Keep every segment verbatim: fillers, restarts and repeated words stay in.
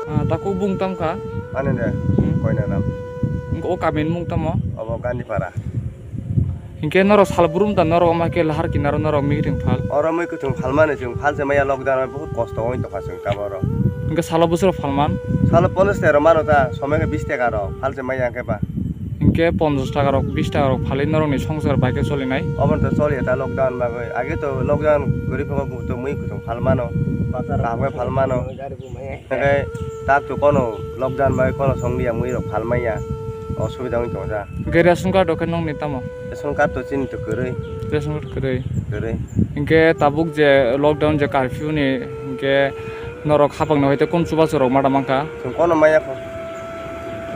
Ah, taku bung tam kha? Ani de, Hmm. Koinaram. Wngkha o kamini mung tamo? Obo Gandhipara. Hinkhe norok sal brum da norok omo khe lahar kinaro norok mikring phal. Oro mui kutung phalmani chwng phalse maya lockdown o bahut kosto wng tongkha chwng taboro. Hinkhe salo bwswk phalman? Salo ponchash taka rok mano ta, somai khe bish taka rok phalse maya hinkhe ba. Hinkhe ponchash taka rok, bish taka rok phalwi norokni songsar bai khe solinai? Obo to choliya ta lockdown bagwi. Age to lockdown kwrwi phano to mui kutung phalmano. Kaham khe phalmano. Hinkhe tak to kono lockdown bai kono songliya mui rok phalmaya. Osubida wng tongo ta. Hinkhe ration card rok khe nongni tamo? Ration card to chini to kwrwi. Ration card kwrwi. Kwrwi. Hinkhe tabuk je lockdown je curfew ni hinkhe norok hapang no hoite kunu chubachu rok mada mankha? Chwng kono maya kho.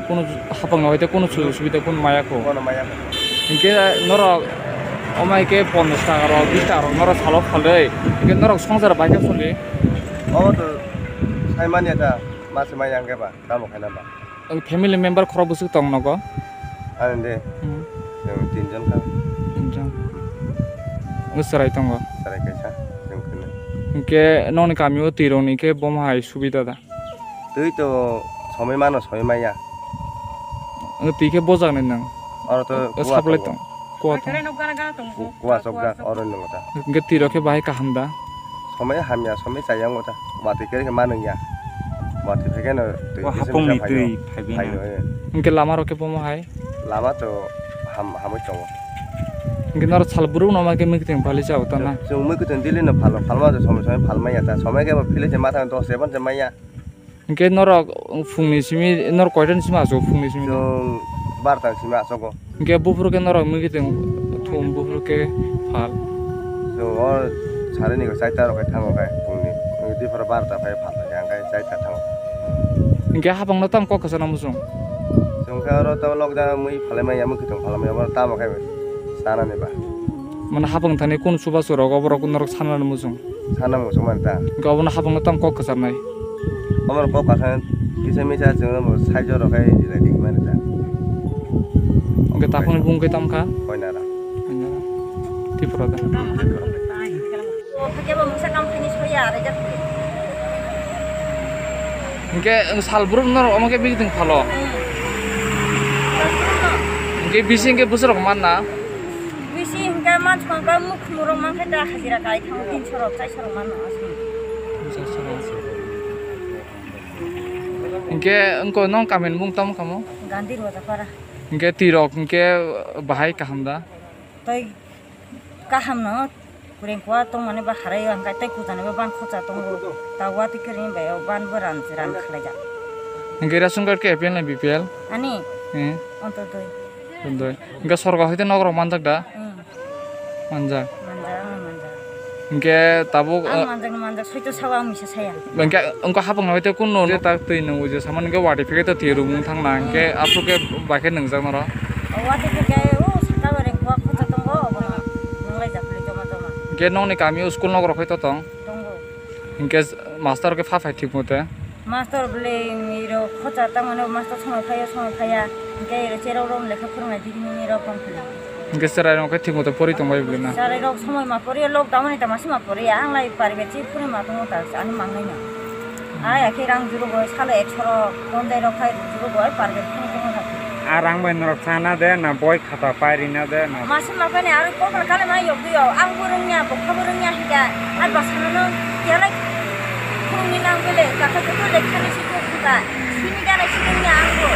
Kunu hapang no hoite kunu sujuk subida kunu maya kho? Kono maya kho. Hinkhe norok omo hai khe ponchash taka rok, bish taka rok norok salo phalwi. Hinkhe norok songsar bai khe soli? Omo to sai manya ta, mase maya hinkhe ba, tamo khaina ba. Ang family member khorok bwswk tong nogo? Ani de. Hmm. Chwng tinjon kha. Tinjon. Ang chwrai tongo. Chwrai kaisa, chwng kwnwi. Hinkhe nokni kamio twi rokni khe bomo hai subida da? Twi to somoi mano, somoi maya. Ang twi khe bojak nai nang. Oro to O kuwa supply tongo. Tong. Kuwa tong. Ku-, kuwa chopjak, oro nwngo ta. Hinkhe twi rok khe bahai kaham da? Somoi hamya, somoi chaya wngo ta. Watwi khe khe ma nungya. Watwi phai khe no twi O kisa hapung ni misa phai twi no. Phai no, eh. Hinkhe lama rok khe bomo hai? Lama to ham-, hamwi tongo. Hinkhe norok sal brum no ma khe mui kwthwng phalwi chao ta na? Chwng mui kwthwng daily no phalo, phalma to somoi somoi phalmaya ta. Somoi khe bo philwi se ma thang dos se ban se maya. Hinkhe norok phungni simi, norok koitan simi asuk phungni simi? Chwng bartan simi asogo. Hinkhe buphuru khe norok mui kwthwng thum buphuru khe phal. Chwng o sare ni chaita rok khe thango khe phungni. Diphar barta phai phal khe ang khe chaita thango. Hinkhe hapang no tamo kok kwchana muchung? Chwng khe oro to lockdown mui phalai manya, mui kwthwng phalai manya, obo tamo khe chanani ba. Mane hapang thani kunu chubachu rok oborok norok sanani muchung? Sana muchung mani ta. Hinkhe obono hapang no tamo kok kwcharnai? Omono kok kwchar kisa misa chwngno bo saijo rok khai rijai di mani ta. Hinkhe takhukni bung khe tamo kha? Koinara. Koinara. Tripura da. Kebo mungsa kam khani soya are jak. Hinkhe sal brum no omo khe bigding phalo. Hinkhe bisi hinkhe bwswk rok manna? Bisi hinkhe manchkong ka muk murok mankhe ta hajira kai thango tinso rok, chairso rok manna aswk. Hinkhe wngkha nong kamini mung tamo kamo? Gandhi Rojapara. Hinkhe twi rok hinkhe bahai kaham da? Tei kaham no, kureng kua tongmani ba harai o, hinkhe tei kujani bo ban khocha tongo. Ta watwi kwrwini bai o ban bo ran, ran khlaijak. Hinkhe ration card khe A P L na B P L? Ani? Eh. Ontodoi. Ontodoi. Hinkhe sorkar hoite nok rok manjak da? Hmm. Manjak. Manjak, ang manjak. Hinkhe tabuk, Ang uh, manjak, manjak, soito sao ang misa saya. Hinkhe wngkha hapang hoite kunu je tak twi nung uje samani hinkhe watwi phikhe to twi rwmung thangna hinkhe Hmm. Aphuru khe bai khe nungjak norok. Watwi phikhe o saka bare kua khocha tongo, obono nunglai jak phili joma joma. Hinkhe nokni kami o school nok rok hai to tong? Tongo. Hinkhe master khe pha phai thik mote? Master bwlwi rok khocha tangmani master somoi phaiya, somoi phaiya. Hinkhe cherok rok lekha phwrwngnai digi nini rok tong phila. Hinkhe cherai rok khe thik mote pori tong bai bwlwi na? Cherai rok somoi ma pori, lockdown ni tama se ma pori, ang lai private se phwrwngma tongo ta, ani mangnai no. Ai akhe rang juro bo salo ekso rok, ponjai rok khai juro bo ai private phwrwng tongo ta. A rang bai norok chana de na boi khata pai rina de na. Masi ma kani aro kokla kale ma yok yo, ang bo rwngya, bokha bo rwngya hika, ai basa no no kelai phwrwngni nang bele, kaka joto lekhani si tok hika, sini gana si rwngya ang bo.